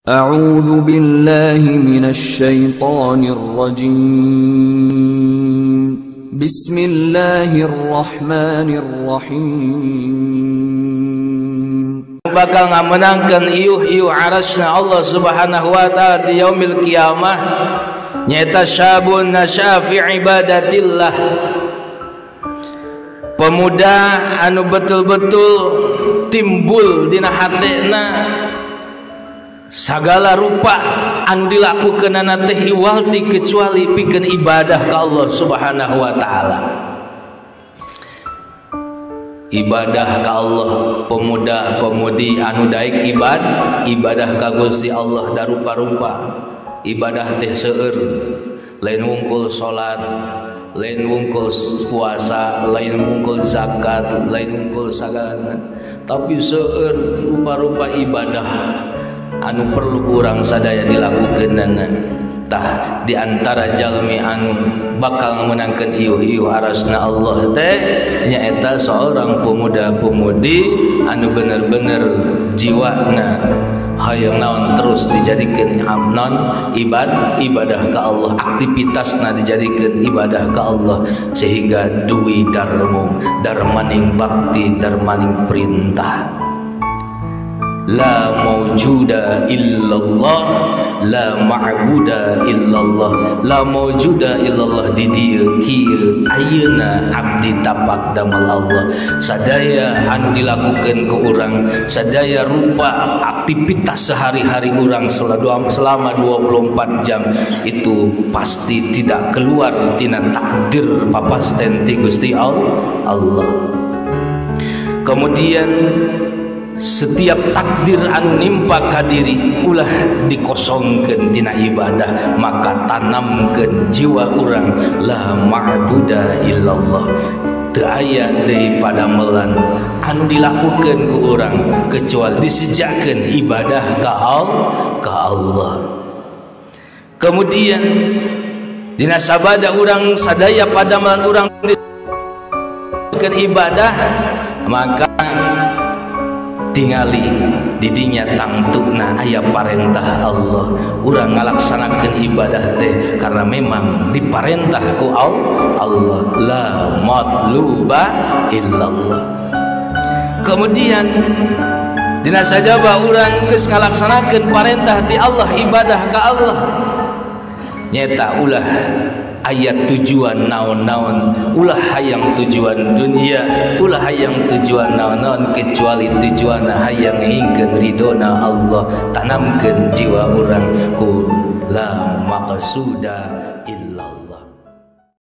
أعوذ بالله من الشيطان الرجيم. بسم الله الرحمن الرحيم. Bakal ngamenangkeun iuh-iuh arasna Allah Subhanahu wa taala di yaumil qiyamah nyaeta syabun nasya fi ibadatillah, pemuda anu betul-betul timbul dina hatena sagala rupa anu dilakukeunana teh iwalti kecuali pikeun ibadah ka Allah Subhanahu wa taala. Ibadah ka Allah, pemuda-pemudi anu daek ibadah ka Gusti Allah darupa-rupa. Ibadah teh seueur, lain wungkul salat, lain wungkul puasa, lain wungkul zakat, lain wungkul sagala, tapi seueur rupa-rupa ibadah anu perlu kurang sadaya dilakukeunana. Tah di antara jalmi anu bakal meunangkeun iuh-iuh arasna Allah teh nyaeta seorang pemuda-pemudi anu bener-bener jiwana hayang naon terus dijadikeun amnon ibadah ka Allah, aktivitasna dijadikeun ibadah ka Allah, sehingga duwi darmo, darmaning bakti, darmaning perintah. La maujuda illallah, la ma'buda illallah, la maujuda illallah. Di dieu kieu ayeuna abdi tapak damel Allah. Sadaya anu dilakukeun ku urang, sadaya rupa aktivitas sehari-hari urang selama 24 jam itu pasti tidak keluar tina takdir papasten ti Gusti Allah. Kemudian setiap takdir anu nimpa kadiri ulah dikosongkeun tina ibadah, maka tanamkeun jiwa urang la ma'buda illallah. Teu aya deui padamelan anu dilakukeun ku urang kecuali disejakeun ibadah ka Allah. Kemudian dina sabada urang sadaya padamelan urang disejakeun ibadah, maka tingali didinya tangtuna aya parentah Allah. Urang ngalaksanakeun ibadah teh karena memang diparentah ku Allah, la matluba illallah. Kemudian dina sajaba urang geus ngalaksanakeun parentah ti Allah, ibadah ka Allah, nyaeta ulah ayat tujuan naon-naon, ulah hayang tujuan dunia, ulah hayang tujuan naon-naon kecuali tujuan hayang hingkeun ridona Allah. Tanamkeun jiwa urang ku la maqsuda illallah.